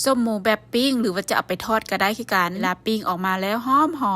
ສົ້ມໝູແບບປີ້ງ ຫຼືວ່າຈະເອົາໄປທອດກໍໄດ້ຄືກັນ. ເວລາປີ້ງອອກມາແລ້ວຫ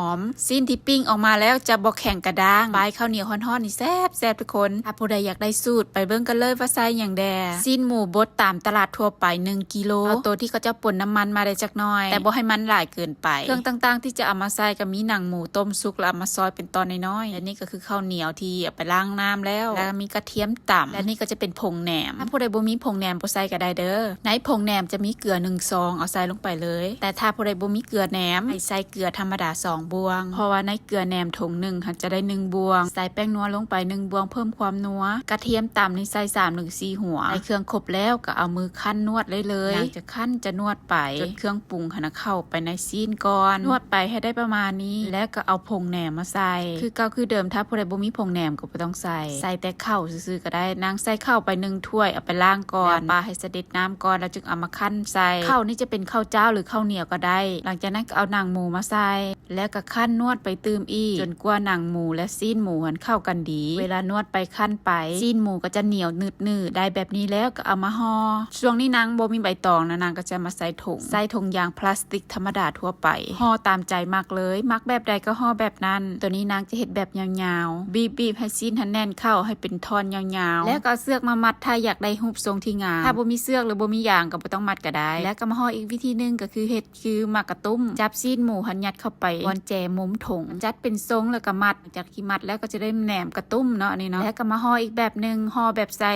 ອມໆ, ຊີ້ນທີ່ປີ້ງອອກມາແລ້ວຈະບໍ່ແຂງກະດ້າງ, ປາຍເຂົ້າໜຽວຮ້ອນໆນີ້ແຊບໆທຸກຄົນ. ຖ້າຜູ້ໃດຢາກໄດ້ສູດ ໄປເບິ່ງກັນເລີຍວ່າໃສ່ຫຍັງແດ່. ຊີ້ນໝູບົດຕາມຕະຫຼາດທົ່ວໄປ ໜຶ່ງກິໂລ, ເອົາໂຕທີ່ເຂົາເຈົ້າປົນນ້ຳມັນມາໄດ້ຈັກໜ້ອຍ ແຕ່ບໍ່ໃຫ້ມັນຫຼາຍເກີນໄປ. ເຄື່ອງຕ່າງໆທີ່ຈະເອົາມາໃສ່ກໍມີໜັງໝູຕົ້ມສຸກ ແລ້ວເອົາມາຊອຍເປັນຕອນນ້ອຍໆ ແລະນີ້ກໍຄືເຂົ້າໜຽວທີ່ເອົາໄປລ້າງນ້ຳແລ້ວ ແລະມີກະທຽມຕຳ ແລະນີ້ກໍຈະເປັນຜົງແໜມ. ຖ້າຜູ້ໃດບໍ່ມີຜົງແໜມບໍ່ໃສ່ກໍໄດ້ເດີ. ໃນຜົງແໜມຈະມີເກືອໜຶ່ງຊອງ ເອົາໃສ່ລົງໄປເລີຍ, ແຕ່ຖ້າຜູ້ໃດບໍ່ມີເກືອແໜມ ໃຫ້ໃສ່ເກືອທຳມະດາສອງບ່ວງ ເພາະວ່າໃນເກືອແໜມຖົງໜຶ່ງຫັ້ນຈະໄດ້ໜຶ່ງບ່ວງ. ໃສ່ແປ້ງນົວລົງໄປໜຶ່ງບ່ວງເພີ່ມຄວາມນົວ, ກະທຽມຕຳນີ້ໃສ່ສາມເຖິງສີ່ຫົວ. ໃສ່ເຄື່ອງຄົບແລ້ວກໍເອົາມືຄັ້ນນວດເລີຍໆ. ຫຼັງຈາກຄັ້ນຈະນວດໄປຈົນເຄື່ອງປຸງຫັ້ນນະເຂົ້າໄປໃນຊີ້ນກ່ອນ. ນວດໄປໃຫ້ໄດ້ປະມານນີ້ ແລ້ວກໍເອົາຜົງແໜມມາໃສ່ ຄືເກົ່າຄືເດີມ. ຖ້າຜູ້ໃດບໍ່ມີຜົງແໜມກໍບໍ່ຕ້ອງໃສ່, ໃສ່ແຕ່ເຂົ້າຊື່ໆກໍໄດ້. ນາງໃສ່ເຂົ້າໄປໜຶ່ງຖ້ວຍ ເອົາໄປລ້າງກ່ອນ ແລ້ວປະໃຫ້ສະເດັດນ້ຳກ່ອນ ແລ້ວຈຶ່ງເອົາມາຄັ້ນໃສ່. ເຂົ້ານີ້ຈະເປັນເຂົ້າຈ້າວ ຫຼືເຂົ້າໜຽວກໍໄດ້. ຫຼັງຈາກນັ້ນກໍເອົາໜັງໝູມາໃສ່ ແລ້ວກໍຄັ້ນນວດໄປຕື່ມອີກ ຈົນກວ່າໜັງໝູ ແລະ ຊີ້ນໝູຫັ້ນເຂົ້າກັນດີ. ເວລານວດໄປຄັ້ນໄປ ຊີ້ນໝູກໍຈະໜຽວໜືດໆ. ໄດ້ແບບນີ້ແລ້ວກໍເອົາມາຫໍ່. ຊ່ວງນີ້ນາງບໍ່ມີໃບຕອງນະ, ນາງກໍຈະມາໃສ່ຖົງ ໃສ່ຖົງຢາງພລາສຕິກທຳມະດາທົ່ວໄປ, ຫໍ່ຕາມໃຈມັກເລີຍ, ມັກແບບໃດກໍຫໍ່ແບບນັ້ນ. ໂຕນີ້ນາງຈະເຮັດແບບຍາວໆ, ບີບໆໃຫ້ຊີ້ນຫັ້ນແໜ້ນເຂົ້າໃຫ້ເປັນທ່ອນຍາວໆ ແລ້ວກໍເອົາເຊືອກມາມັດ ຖ້າຢາກໄດ້ຮູບຊົງທີ່ງາມ. ຖ້າບໍ່ມີເຊືອກ ຫຼືບໍ່ມີຢາງກໍບໍ່ຕ້ອງມັດກໍໄດ້. ແລ້ວກໍມາຫໍ່ອີກວິທີໜຶ່ງ ກໍຄືເຮັດ ຄືໝາກກະຕຸ້ມ, ຈັບຊີ້ນໝູຫັ້ນຍັດເຂົ້າໄປບ່ອນແຈມຸມຖົງ, ຈັດເປັນຊົງແລ້ວກໍມັດ. ຈາກທີ່ມັດແລ້ວກໍຈະໄດ້ແໜມກະຕຸ້ມເນາະ ອັນນີ້ເນາະ. ແລ້ວກໍມາຫໍ່ອີກແບບໜຶ່ງ, ຫໍ່ແບບໃສ່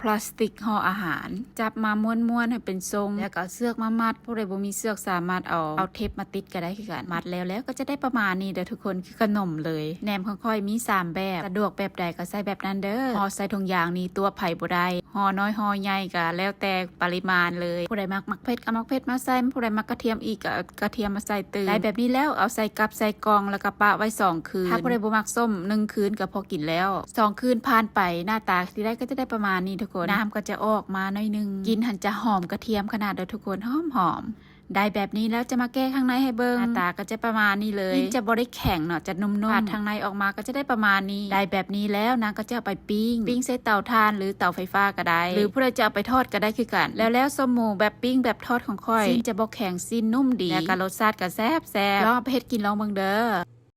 ພລາສຕິກຫໍ່ອາຫານ, ຈັບມາມ້ວນໆໃຫ້ເປັນຊົງ ແລ້ວກໍເອົາເຊືອກມາມັດ. ຜູ້ໃດບໍ່ມີເຊືອກສາມາດເອົາ ເອົາເທັບມາຕິດກໍໄດ້ຄືກັນ. ມັດແລ້ວ ແລ້ວກໍຈະໄດ້ປະມານນີ້ເດີທຸກຄົນ, ຄືຂະໜົມເລີຍ. ແໜມຂອງຂ້ອຍມີສາມແບບ, ສະດວກແບບໃດກໍໃສ່ແບບນັ້ນເດີ. ຫໍ່ໃສ່ຖົງຢາງນີ້ຕົວະໃຜບໍ່ໄດ້. ຫໍ່ນ້ອຍຫໍ່ໃຫຍ່ກໍແລ້ວແຕ່ປະລິມານເລີຍ. ຜູ້ໃດມັກໝາກເຜັດກໍໝາກເຜັດມາໃສ່, ຜູ້ໃດມັກກະທຽມອີກກໍເອົາກະທຽມມາໃສ່ຕື່ມ. ໄດ້ແບບນີ້ແລ້ວເອົາໃສ່ກັບໃສ່ກ່ອງ ແລ້ວກໍປະໄວ້ສອງຄືນ. ຖ້າຜູ້ໃດບໍ່ມັກສົ້ມ ໜຶ່ງຄືນກໍພໍກິນແລ້ວ. ສອງຄືນຜ່ານໄປ ໜ້າຕາທີ່ໄດ້ກໍຈະໄດ້ປະມານນີ້ທຸກຄົນ. ນ້ຳກໍຈະອອກມາໜ້ອຍໜຶ່ງ. ກິ່ນຫັ້ນຈະຫອມກະທຽມຂະໜາດເດີທຸກຄົນ, ຫອມໆ. ໄດ້ແບບນີ້ແລ້ວຈະມາແກະຂ້າງໃນໃຫ້ເບິ່ງ. ໜ້າຕາກໍຈະປະມານນີ້ເລີຍ. ຊີ້ນຈະບໍ່ໄດ້ແຂງເນາະ, ຈະນຸ້ມໆ. ປາດທາງໃນອອກມາກໍຈະໄດ້ປະມານນີ້. ໄດ້ແບບນີ້ແລ້ວນາງກໍຈະເອົາໄປປີ້ງ, ປີ້ງໃສ່ເຕົາຖ່ານ ຫຼື ເຕົາໄຟຟ້າກໍໄດ້ ຫຼື ຜູ້ໃດຈະເອົາໄປທອດກໍໄດ້ຄືກັນ. ແລ້ວແລ້ວສົ້ມໝູແບບປີ້ງແບບທອດຂອງຂ້ອຍ, ຊີ້ນຈະບໍ່ແຂງ, ຊີ້ນນຸ້ມດີ ແລ້ວກໍລົດຊາດກໍແຊບໆ. ລອງເອົາໄປເຮັດກິນລອງເບິ່ງເດີ.